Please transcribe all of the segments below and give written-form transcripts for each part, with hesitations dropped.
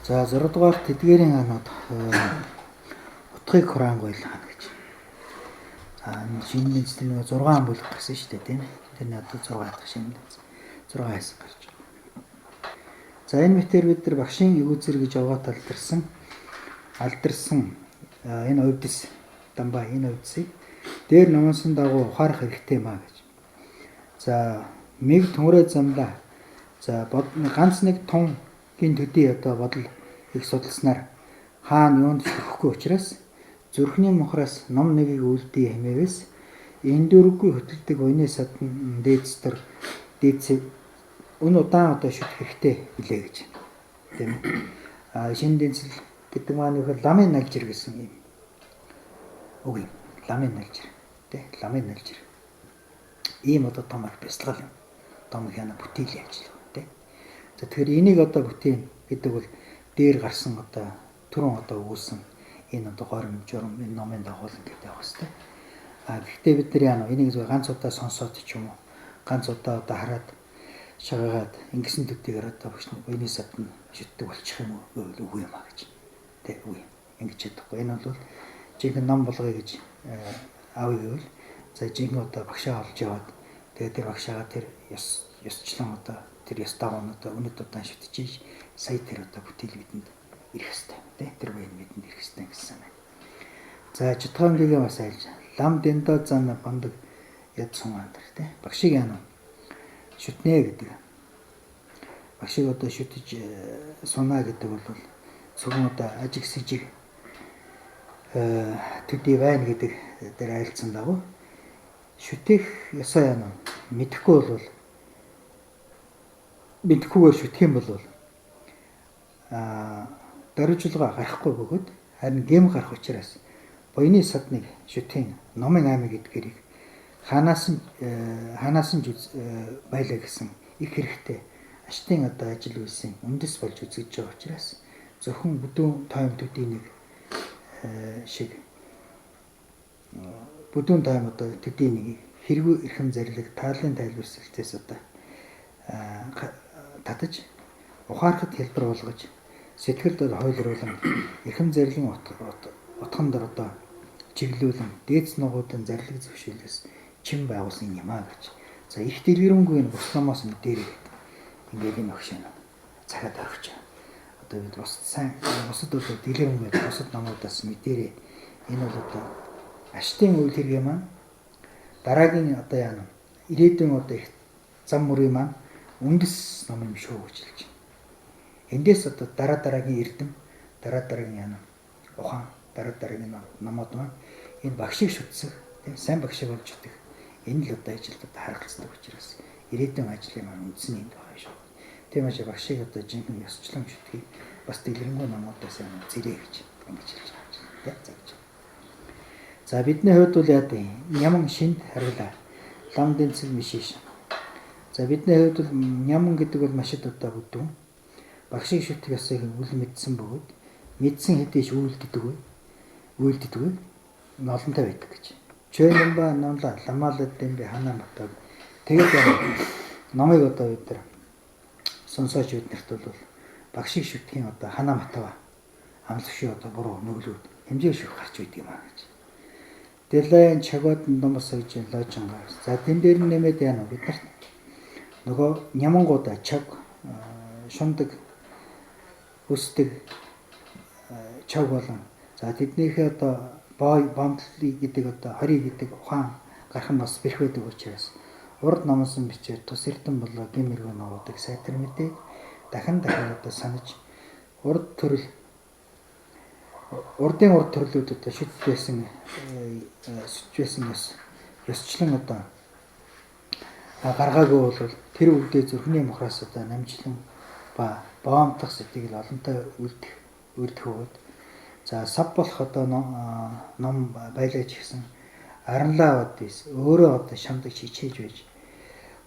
За 6 дугаар тэдгээрийн анууд утгыг хураангуйлах гэж. За энэ шинэ дэнцэл нэг 6 ан бүлэг гарсан шүү дээ, тийм ээ. Тэр нь одоо 6 дахь шинэ дэнц. 6 хэсэг гарч байна. За энэ мэтэр бид нар багшийн эгүүцэр гэж аваад алдарсан энэ увдис дамбаа энэ увдсыг дээр номсон дагуу ухаарах хэрэгтэй маа гэж. За мэг түнрээ замлаа. За ганц нэг тунгийн төдий одоо бодол их судалснаар хаана юунд ч өгөхгүй учраас зүрхний мухраас ном нэгийг үлдээ хэмээвээс эндүргүй хөтэлдэг уйны садан дээдстэр дээдсээ өн удаан одоо шүтэх хэрэгтэй билээ гэж. Тийм ээ. А шинэ дэнцэл гэдэг маань юу ламын налжир гэсэн юм үг юм. Ламын налжир. Тэ ламын налжир. Ийм одоо том их бясалгал юм. Том их яна бүтээлийн ажил. Тэ. За тэгэхээр энийг одоо бүтээн гэдэг бол дээр гарсан одоо түрүүн одоо өгүүлсэн энэ одоо горим журам энэ номын дагуул ингээд явах хэвээр. А гэхдээ бид нар яана энийг зөв ганц удаа сонсоод ч юм уу ганц удаа одоо хараад шагаагаад ингэсэн төдийгээр одоо багш буйны садна шүтдэг болчих юм уу үгүй юм а гэж. Тэ үгүй. Ингэж чадахгүй. Энэ бол жинхэнэ ном болгоё гэж аавыг гэвэл за жинхэнэ одоо багшаа олж яваад тэгээд тэр багшаага тэр ёс ёсчлон одоо тэр ёс дагуу одоо өнөд удаан шүтэж сая тэр одоо бүтээл бидэнд ирэх хэвээр тий тэр буян бидэнд ирэх хэвээр гэсэн байна. За чутгаангийн бас айлж лам дэндо зан бандаг яд сун андэр тий багшиг яана шүтнэ гэдэг. Багшиг одоо шүтэж сунаа гэдэг бол цөмөн одоо ажиг сэжиг төдий байна гэдэг дээр айлцсан дагуу шүтэх ёсоо яана мэдэхгүй бол мэдэхгүйгээр шүтэх юм бол дөрвижлага гарахгүй бөгөөд харин гэм гарах учраас буйны садныг шүтхийн номын аймаг гэдгэрийг хаанаас нь байлаа гэсэн их хэрэгтэй аштын одоо ажил үйлсийн үндэс болж үзэгдэж байгаа учраас зөвхөн бүдүүн тойм төдий нэг шиг бүдүүн тойм одоо төдий нэг хэрэггүй эрхэм зарлиг таалын тайлбарсалтээс одоо татаж ухаарахад хэлбэр болгож сэтгэлд хойлруулан эрхэм зарлигийн утган дээр одоо чиглүүлэн дээдс нугуудын зарлиг зөвшөөрлөөс чин байгуулсан юм а гэж. За их дэлгэрэнгүй энэ бус номоос мэдэрэй гэдэг. Ингээд энэ өгш нь цагаад орхиж. Одоо бид бус сайн бусад бол дэлгэрэнгүй бусад номуудаас мэдэрэй. Энэ бол одоо аштын үйл хэрэг маань дараагийн одоо яана ирээдүйн одоо их зам мөрийн маань үндэс ном юм шүү гэж хэлж байна. Эндээс одоо дараа дараагийн эрдэм, дараа дараагийн яана ухаан, дараа дараагийн номууд маань энэ багшийг шүтсэх, тийм сайн багшийг болж идэх энэ л одоо ажилд одоо харгалздаг учраас ирээдүйн ажлын маань үндс нь энд байгаа шүү. Тийм учраас багшийг одоо жинхэнэ ёсчлон шүтгийг бас дэлгэрэнгүй номуудаас яана зэрэг гэж ингэж хэлж байгаа юм тийм за гэж. За бидний хувьд бол яа гэв няман шинд хариулаа. Лам дэнцэл мишиш. За бидний хувьд бол няман гэдэг бол маш их одоо бүдүүн. Багшийг шүтэх ёсыг үл мэдсэн бөгөөд мэдсэн хэдий ч үйлддэг үе олонтой байдаг гэж. Чөнөмба номла ламалад дэмби ханаа матаг. Тэгээд номыг одоо бид нар сонсооч биднэрт бол багшийг шүтгэхийн одоо ханаа матава амлах одоо буруу нүглүүд хэмжээ шүх гарч байдаг юм а гэж. Дэлэн чагод номос гэж ложингаа. За тэн дээр нь нэмээд яана бид нарт нөгөө нямангуудаа чаг шундаг өсдөг чаг болон за тэднийхээ одоо бой бомдлыг гэдэг одоо 20 гэдэг ухаан гарах нь бас бэрх байдаг учраас урд номсон бичээр тус эрдэм болоо гэм мэрэгэн нуудаг сайтар мэдээг дахин дахин одоо санаж урд төрөл урдын урд төрлүүд одоо шүт байсан сүч байсан ёс ёсчлон одоо гаргаагүй бол тэр үгдээ зүрхний мухраас одоо намжлан ба боомтох сэтгэл олонтой үлдэх бөгөөд за сав болох одоо ном байлаа ч гэсэн аранлаа бод өөрөө одоо шамдаг хичээж байж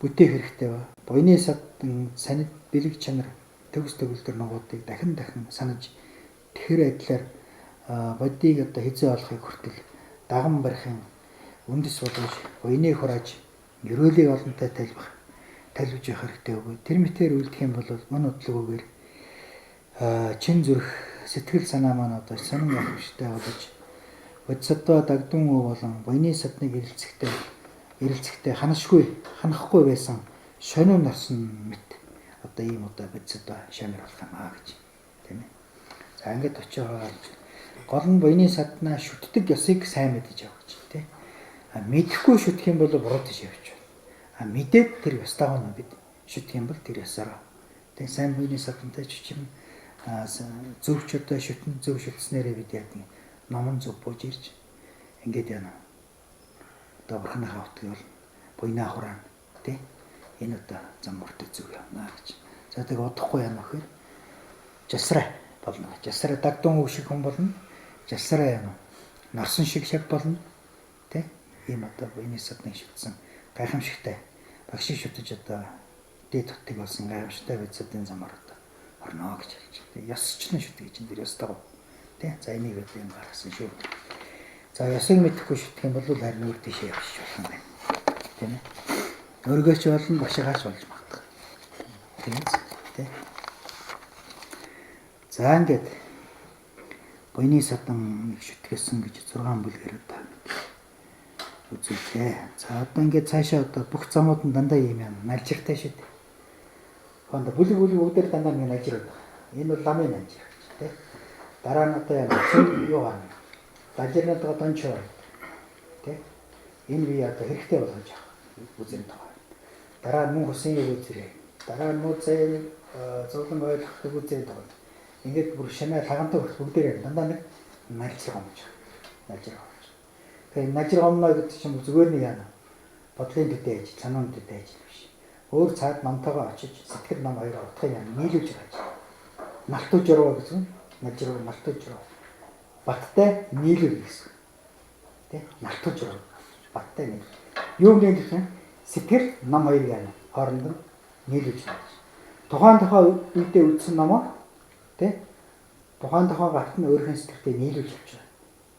бүтээх хэрэгтэй ба. Буйны садан санид бэлэг чанар төгс төгөлдөр нугуудыг дахин дахин санаж тэр адилаар бодийг одоо хэзээ олохыг хүртэл даган барихын үндэс болгож буйныг хурааж ерөөлийг олонтой тайлбах тайлбж явах хэрэгтэй үгүй. Тэр мэтээр үлдэх юм бол мөн удлагүйгээр чин зүрх сэтгэл санаа маань одоо сонин гайхамшигтай болж бодисадва дагдун өв болон буяны садныг эрэлцэхдээ ханахгүй байсан шонин нарсан мэт одоо ийм одоо бодисадва шамир болох юм аа гэж тийм ээ. За ингээд очиод гол нь буяны саднаа шүтдэг ёсыг сайн мэдэж явах гэж тийм. А мэдэхгүй шүтэх юм бол буруу тийш явж байна. А мэдээд тэр ёстойгоо нь бид шүтэх юм бол тэр ёсороо. Тэгээ сайн буяны садантай чичим зөвч одоо шүтэн зөв шүтснээрээ бид яадаг номон зөв бууж ирж ингээд яана. Одоо бурхныхаа утгыг бол буйнаа хураана тий. Энэ одоо зам мөртөө зөв явна гэж. За тэг удахгүй яана гэхээр жасраа болно. Жасраа дагдун өв шиг хүн болно. Жасраа яана. Нарсан шиг шав болно. Тий. Ийм одоо буйны садныг шүтсэн гайхамшигтай багшийг шүтэж одоо дээд тутаг болсон гайхамшигтай бодисадын замаар одоо орно гэж хэлж байна. Ёсч нь шүтэх гэж энэ дэр ёстойгоо. Тэ? За энийг одоо юм гаргасан шүү. За ёсыг мэдэхгүй шүтэх юм бол харин өөр тийшээ явчих болох юм байна. Тийм ээ. Өөргөө ч болно, багшигаач болж магадгүй. Тийм ээ. Тэ? За ингээд буйны садан нэг шүтгэсэн гэж 6 бүлгээр одоо үзүүлээ. За одоо ингээд цаашаа одоо бүх замууд нь дандаа ийм юм налжиртай шүү дээ. Хонд бүлэг бүлэг бүгдээр дандаа нэг налжир байдаг. Энэ бол ламын налжир гэж тий. Дараа нь одоо яа юу гарна. Лажирнад байгаа дончоо тий. Энэ би одоо хэрэгтэй болгож авах үзэн тухай. Дараа нь мөн хусын юу үзэрэй. Дараа нь муу зай зовлон ойлгохыг үзэн тухай. Ингээд бүр шанаа лагантай хүртэл бүгдээр дандаа нэг налжир гомж. Налжир гомж. Тэгээ налжир гомно гэдэг чинь зүгээр нэг яана. Бодлын төдий ажил, санааны төдий ажил биш. Өөр цаад номтойгоо очиж сэтгэл ном хоёроо утгыг яана нийлүүлж байгаа ажил. Налтуу журуу гэсэн налжир налтуу журуу. Баттай нийлүүл гэсэн. Тэ? Налтуу журуу. Баттай нийлүүл. Юу нийлүүлэх юм? Сэтгэл ном хоёрыг яана хооронд нь нийлүүлж байгаа. Тухайн үедээ үздсэн номоо тэ? Тухайн гарт нь өөрийнхөө сэтгэлдээ нийлүүлж авч байгаа.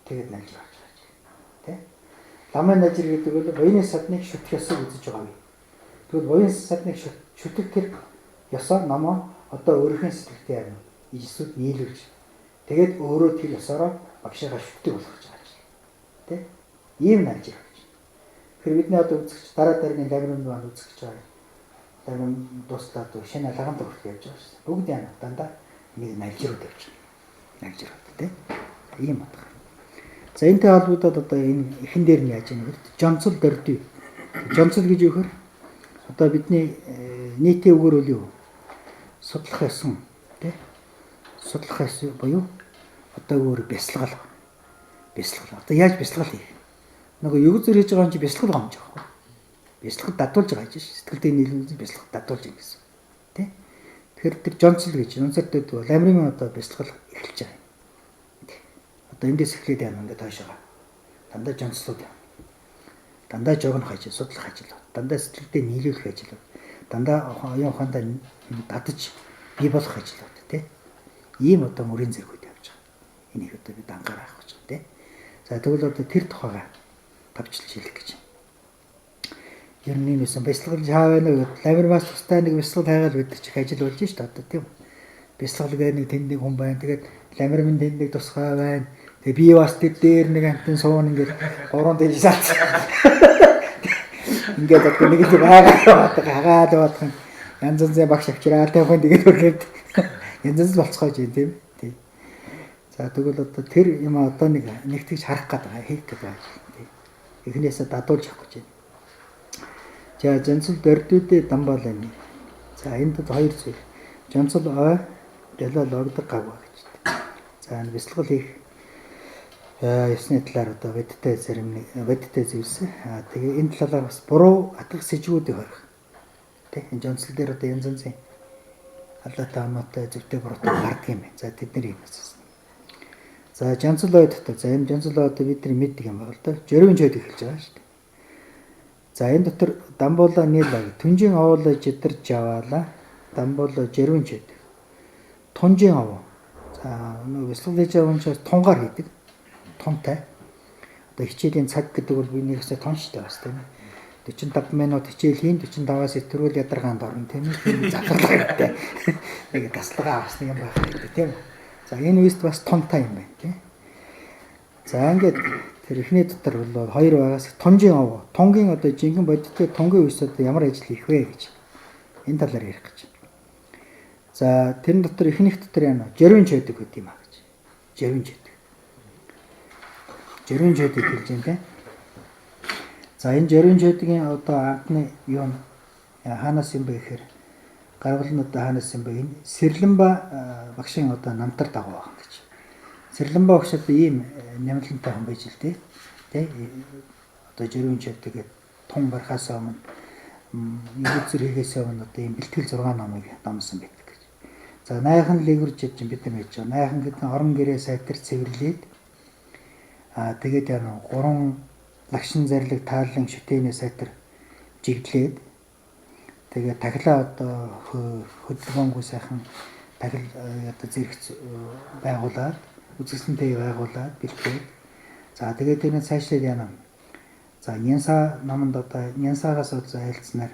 Тэгээд налжир авч байгаа. Тэ? Ламын налжир гэдэг бол буяны садныг шүтэх ёсыг үзэж байгаа юм. Тэгвэл буян садныг шүтэх тэр ёсоо номоо одоо өөрийнхөө сэтгэлдээ яана ижсүүд нийлүүлж тэгээд өөрөө тэр ёсороо багшигаа шүтдэг болгож байгаа юм. Тэ? Ийм налжир авч. Тэгэхээр бидний одоо үзэгч дараа дараагийн ламын маань үзэгч байгаа. Ламын дуслаад шинэ лагантай хүртэл явж байгаа шүү дээ. Бүгд яана дандаа нэг налжирууд явж байна. Налжирууд тий. Ийм утга. За энэтэй холбогдоод одоо энэ эхэн дээр нь яаж яах вэ? Жонцол дордүй. Жонцол гэж юу гэхээр одоо бидний нийтийн үгээр бол юу? Судлах ёсон тий. Судлах ёс буюу одоо өөр бясалгал. Бясалгал. Одоо яаж бясалгал хийх? Нөгөө юу зүр хийж байгаа юм чи бясалгал гомж байгаа байхгүй. Бясалгал дадуулж байгаа гэж сэтгэлдээ нийлүүлж бясалгал дадуулж байгаа гэсэн. Тий. Тэгэхээр тэр жонцол гэж жонцол гэдэг бол амрын одоо бясалгал эхэлж байгаа юм. Одоо эндээс эхлээд яана ингээд хойшоогоо. Дандаа жонцлууд яана. Дандаа жогнох ажил, судлах ажил. Дандаа сэтгэлдээ нийлүүлэх ажил. Дандаа оюун ухаандаа дадаж бий болох ажил тий. Ийм одоо мөрийн зэргүүд явж байгаа. Энийг одоо бид анхаарах гэж байна тий. За тэгвэл одоо тэр тухайга тавчилж хэлэх гэж. Ер нь юм байсан бясалгал хаа байна вэ гэвэл ламирмаас тустай нэг бясалгал хайгаал бид нар чих ажил болж шít одоо тийм. Бясалгал гээ нэг тэнд нэг хүн байна. Тэгээд ламирмын тэнд нэг тусгай байна. Тэгээ би бас тэр дээр нэг амтан суун ингээд гурван дэж салцсан. Ингээд одоо нэг л байгаа хагаад явах юм. Янз янзын багш авчираа тавхан тэгээд өргөд янз янз болцгоож юм тийм. Тий. За тэгвэл одоо тэр юм одоо нэг тэгж харах гээд байгаа хийх гээд байгаа тий. Эхнээсээ дадуулж явах гэж байна. За жанцал дордүүдээ дамбаалаа. За энд хоёр зүйл. Жанцал ой дэлээ логдог гавга гэж. За энэ бясалгал хийх ёсны талаар одоо бодиттой зарим нэг бодиттой зүйлс. Аа тэгээ энэ талаар бас буруу атгах сэжгүүдийг хорих. Тэ энэ жанцал дээр одоо янз янзын алаатай амаатай зөвтэй буруутай гардаг юм байна. За тэд нар юм асуусан. За жанцал ой дотор. За энэ жанцал ой одоо бидний мэддэг юм байна л да. Жорвын чойд эхэлж байгаа шүү дээ. За энэ дотор дамбуула нийлэг түнжин овоолоо жидэр жаваала дамбуула жирвэн чойд. Тунжин овоо. За нөгөө бясалгал хийж байгаа хүн чинь тунгаар хийдэг. Тунтай. Одоо хичээлийн цаг гэдэг бол би нэгсээ тун штэ бас тийм ээ. 45 минут хичээл хийн, 45-аас итгэрүүл ядаргаанд орно, тийм ээ. Тийм завсарлага хэрэгтэй. Нэг таслага авсан юм байх хэрэгтэй, тийм ээ. За энэ үеэс бас тунтай юм байна, тийм. За ингээд тэр эхний дотор бол хоёр байгаас тунжийн овоо. Тунгийн одоо жинхэнэ бодиттой тунгийн үес одоо ямар ажил хийх вэ гэж энэ талаар ярих гэж. За тэрэн дотор эхнийх дотор яана жирвэн чойдог гэдэг юм а гэж. Жирвэн чойдог. Жирвэн чойдог хэлж байна, тийм. За энэ жирвэн чойдгийн одоо анхны юу хаанаас юм бэ гэхээр гарвал нь одоо хаанаас юм бэ? Энэ Сэрлэнба багшийн одоо намтар дагуу байгаа гэж. Сэрлэнба багш одоо ийм нямлантай хүн байж л дээ. Тэ? Одоо жирвэн чойдог гэдэг тун барихаас өмнө нэгд зүр хийхээс өмнө одоо ийм бэлтгэл 6 номыг номсон байдаг гэж. За найхан лэгвэр жижиг бид нар мэдж байгаа. Найхан гэдэг нь орон гэрээ сайтар цэвэрлээд тэгээд яана гурван лагшин зарлиг таалан шүтээний сайтар жигдлээд тэгээ тахилаа одоо хөдөлгөөнгүү сайхан тахил одоо зэрэгц байгуулад үзэсгэлэнтэй байгуулад бэлтээд за тэгээд тэр нь цаашлаад яана. За Нянса номонд одоо Нянсагаас одоо айлцсанаар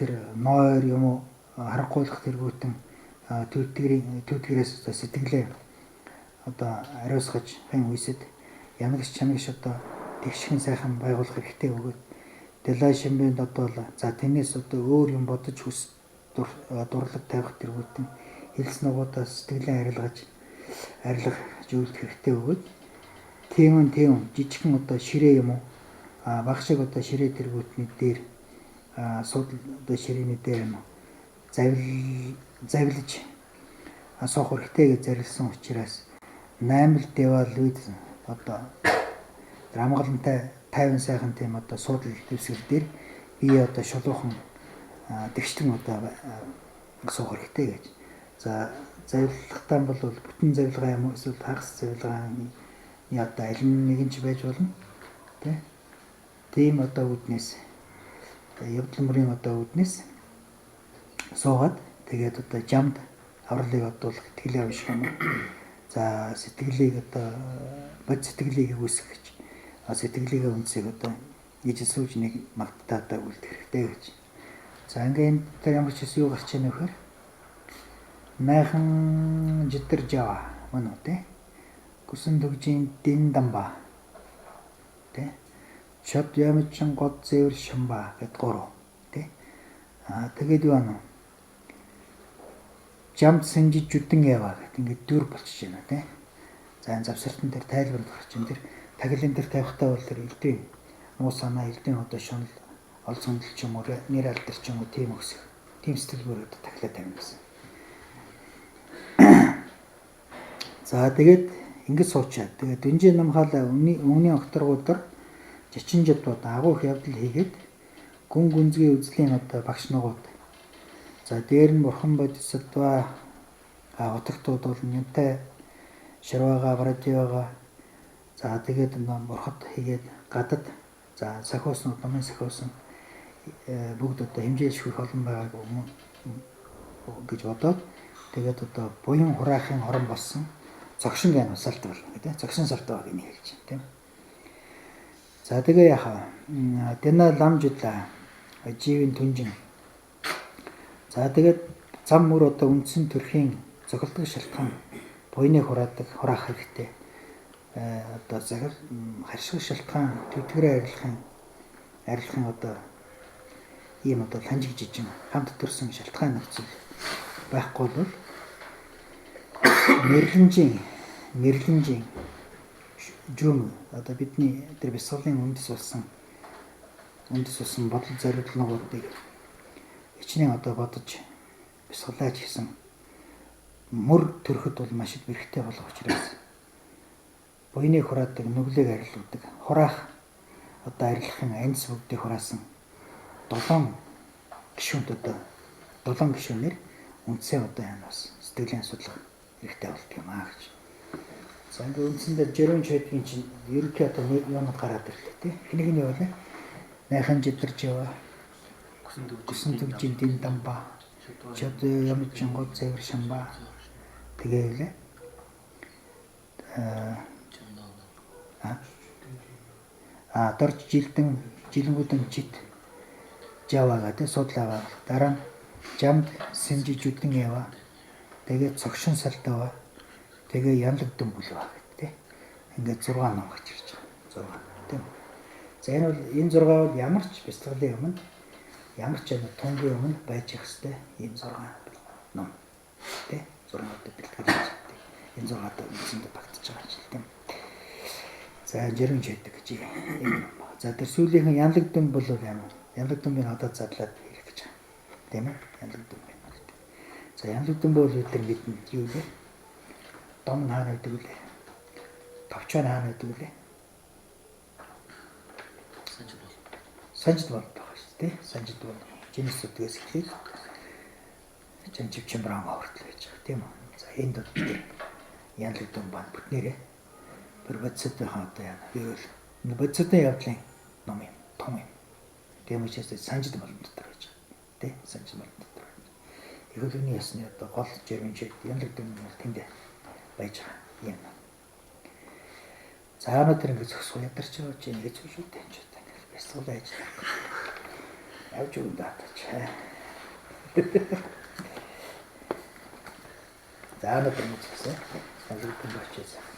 тэр нойр юм уу харангуйлах тэргүүтэн төвдгэрийн төвдгэрээс одоо сэтгэлээ одоо ариусгаж хэн үйсэд янагч чанагш одоо тэгшхэн сайхан байгуулах хэрэгтэй өгөөд Дэлай шимбэнд одоо за тэрнээс одоо өөр юм бодож хүс дурлаг тавих тэргүүтэн хэлс нугуудаа сэтгэлээ арилгаж зөвлөх хэрэгтэй өгөөд тийм жижигхэн одоо ширээ юм уу баг шиг одоо ширээ тэргүүтний дээр суудал одоо ширээний дээр юм уу завилж суух хэрэгтэй гэж зарилсан учраас 8 л девал үед одоо амгалантай 50 сайхан тийм одоо суудал дэвсгэр дээр бие одоо шулуухан тэгшлэн одоо суух хэрэгтэй гэж. За завилгахтаа бол бүтэн завилгаа юм уу эсвэл хагас завилгааны одоо аль нэг нь ч байж болно. Тэ? Тийм одоо үүднээс явдал мөрийн одоо үүднээс суугаад тэгээд одоо жамд авралыг одуулах итгэлээ унших юм уу. За сэтгэлийг одоо бод сэтгэлийг үүсгэж сэтгэлийнхээ үндсийг одоо ижил сууж нэг магтаа одоо үлдэх хэрэгтэй гэж. За ингээ энэ дээр ямар ч хэсэг юу гарч ийн вэхээр найхан жидэр жава мөн үү те. Гүсэн төгжийн дин дамба те. Чод ямчин год зэвэр шамба гэд гурав те. Аа тэгээд юу ана жамд сэнжиж жүдэн ява гэд ингээд дүр болчихж байна те. За энэ завсартан дээр тайлбар гарч ин тэр тагилын дээр тавихтаа бол тэр элдвийн муу санаа элдвийн одоо шунал ол зөндөл ч юм уу нэр алдар ч юм уу тийм өсөх тийм сэтгэлгээр одоо тахилаа тавина гэсэн. За тэгээд ингэж суучаад тэгээд дүнжийн намхаалаа өмнөний огторгуудаар жичин жадууд агуу их явдал хийгээд гүн гүнзгий үзлийн одоо багш нугууд. За дээр нь бурхан бодисадва утагтууд бол нянтай ширвага брадиога за тэгээд бурхад хийгээд гадад за сахиуснууд номын сахиусан бүгд одоо хэмжээлшгүй олон байгааг гэж бодоод тэгээд одоо буян хураахын хорон болсон цогшин гэн усалт болно гэдэг. Цогшин салтаа гэх нэг хэлж байна тийм. За тэгээ яхаа тэна ламжлаа живийн түнжин. За тэгээд зам мөр одоо үндсэн төрхийн зохилдог шалтгаан буйныг хураадаг хураах хэрэгтэй. Одоо захил харшиг шалтгаан тэтгэрээ арилгахын одоо ийм одоо ланжиг жижиг хамт төрсэн шалтгаан нөхцөл байхгүй бол мэрлэнжийн жүм одоо бидний тэр бясалгалын үндэс болсон бодол зориулгуудыг хичнээн одоо бодож бясалгалаач гэсэн мөр төрөхөд бол маш их хэрэгтэй болох учраас буйныг хураадаг, нүглийг арилгадаг, хураах одоо арилгахын анц бүгдийг хураасан 7 гишүүнт одоо 7 гишүүнээр үндсээ одоо яана бас сэтгэлийн асуудал хэрэгтэй болдго юм аа гэж. За ингээ үндсэндээ жирүүн чойдгийн чинь ерөнхий одоо нэг юмуд гараад ирлээ тий. Хэнийг нь явуулаа. Найхан жидэрж яваа. Гүсэн төгжийн дин дамба. Чод ямчин гол зэвэр шамба. Тэгээ лээ. Дорж жилдэн Жилэнгүүдэн чит Жава гэдэг судлаа байгуулах. Дараа нь Жамд Сэмжи Жүдэн ява. Тэгээд Цогшин Салдава. Тэгээ Янлаг Дүмбүлва гэдэг тийм. Ингээд 6 ном гарч ирж байгаа. 6 тийм. За энэ бол энэ 6 бол ямар ч бяцлаглалын өмнө ямар ч юм тунгийн өмнө байж их хэвээр ийм 6 ном тийм. 6 одоо бэлтгэл хийж байгаа. Энэ 6 одоо үндсэндээ багтаж байгаа юм тийм. За жирэмж хийдэг гэж ийм ном байна. За тэр сүүлийнхэн Янлаг Дүмб бол ямар Янлаг Дүмбийг одоо задлаад хийх гэж байгаа. Тийм ээ? Янлаг Дүмб юм байна. За Янлаг Дүмб бол бид нар мэднэ юу вэ? Дом нь хаана байдаг вүлээ? Товчоо нь хаана байдаг вүлээ? Санжид бол. Санжид болд байгаа шүү дээ. Санжид бол. Жинс зүдгээс эхлээд Чанчив Чимбран хүртэл байж байгаа тийм үү? За энд бол бид нар Янлаг Дүмб бан бүтнээрээ тэр бодисодынхаа одоо яана. Ерөөл бодисодын явдлын ном юм, том юм. Тийм учраас санжид болон дотор байж байгаа. Тэ? Санжид болон дотор байж байгаа. Эхлэлийн ясны одоо гол жирэмжид Янлаг Дүмб бол тэнд байж байгаа юм. За өнөөдөр ингэ зөксгөө ядарч байгаа чи ингэ зүйл шүү дээ энэ ч одоо ингэ бяцлал ажил. Явж өгөн даатаач. За өнөөдөр ингэ зөксөө. Янлаг Дүмб очиж.